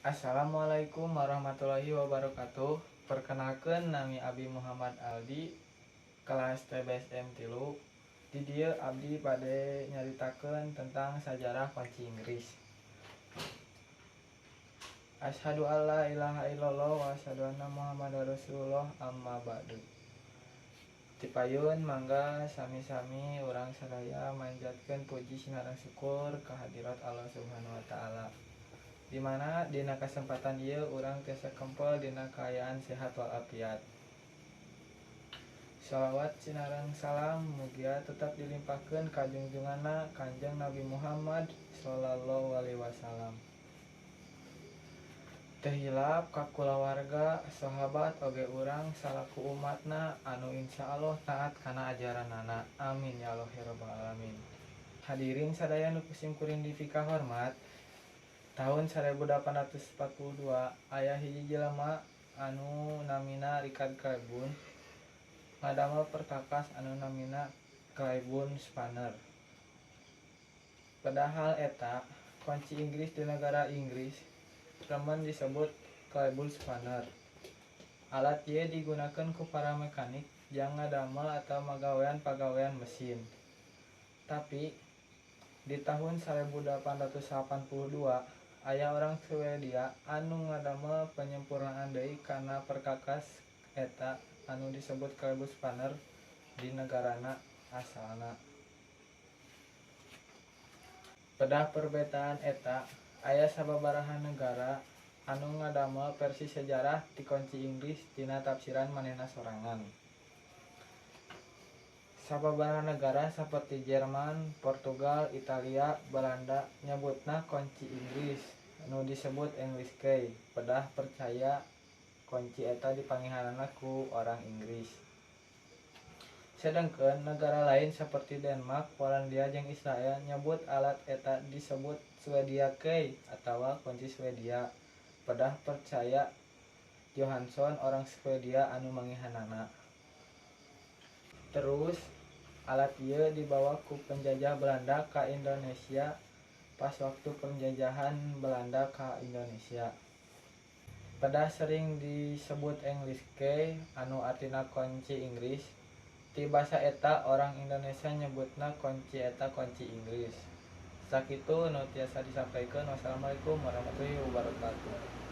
Assalamualaikum warahmatullahi wabarakatuh. Perkenalkan, nami Abi Muhammad Aldi, kelas TBSM 3. Di dieu abdi bade nyaritakeun tentang sajarah kunci Inggris. Asyhadu alla ilaha illallah wa asyhadu anna Muhammadar Rasulullah, amma ba'du. Tipayun mangga sami-sami urang sadaya manjatkeun puji sinareng syukur kehadirat Allah Subhanahu wa Taala, dimana dina kesempatan ieu urang tiasa kempel dina kaayaan sehat walafiat. Salawat sinareng salam mugia tetap dilimpahkeun ka junjunganna Kanjeng Nabi Muhammad sallallahu alaihi wasallam. Teu hilap ka kulawarga, sahabat, oge urang salaku umatna anu insyaallah taat kana ajaranana. Amin ya Allah ya rabbal alamin. Hadirin sadaya nu ku simkuring dipikahormat, tahun 1842 aya hiji jelema anu namina Richard Claiborne ngadamel perkakas anu namina Claiborne Spanner. Padahal eta kunci Inggris di negara Inggris remen disebut Claiborne Spanner. Alat ieu digunakeun ku para mekanik jang ngadamel atau magawean pagawean mesin. Tapi di tahun 1882 aya orang Swedia anu ngadamel penyempurnaan deui kana perkakas eta anu disebut Claiborne Spanner di negarana asalna. Pedah perbedaan eta, aya sababaraha negara anu ngadamel versi sejarah ti kunci Inggris tina tafsiran manehna sorangan. Sababaraha negara saperti Jerman, Portugal, Italia, Belanda nyebutna kunci Inggris nu disebut English Key, pedah percaya kunci eta dipangihanana ku orang Inggris. Sedengkeun negara lain seperti Denmark, Polandia jeung Israel nyebut alat eta disebut Swedia Key atawa kunci Swedia, pedah percaya Johansson orang Swedia anu mangihanana. Terus alat ieu dibawa ku penjajah Belanda ka Indonesia pas waktu penjajahan Belanda ka Indonesia. Pedah sering disebut English Key anu artina kunci Inggris. Ti basa eta orang Indonesia nyebutna kunci eta kunci Inggris. Sakitu nu tiasa disampaikan. Wassalamualaikum warahmatullahi wabarakatuh.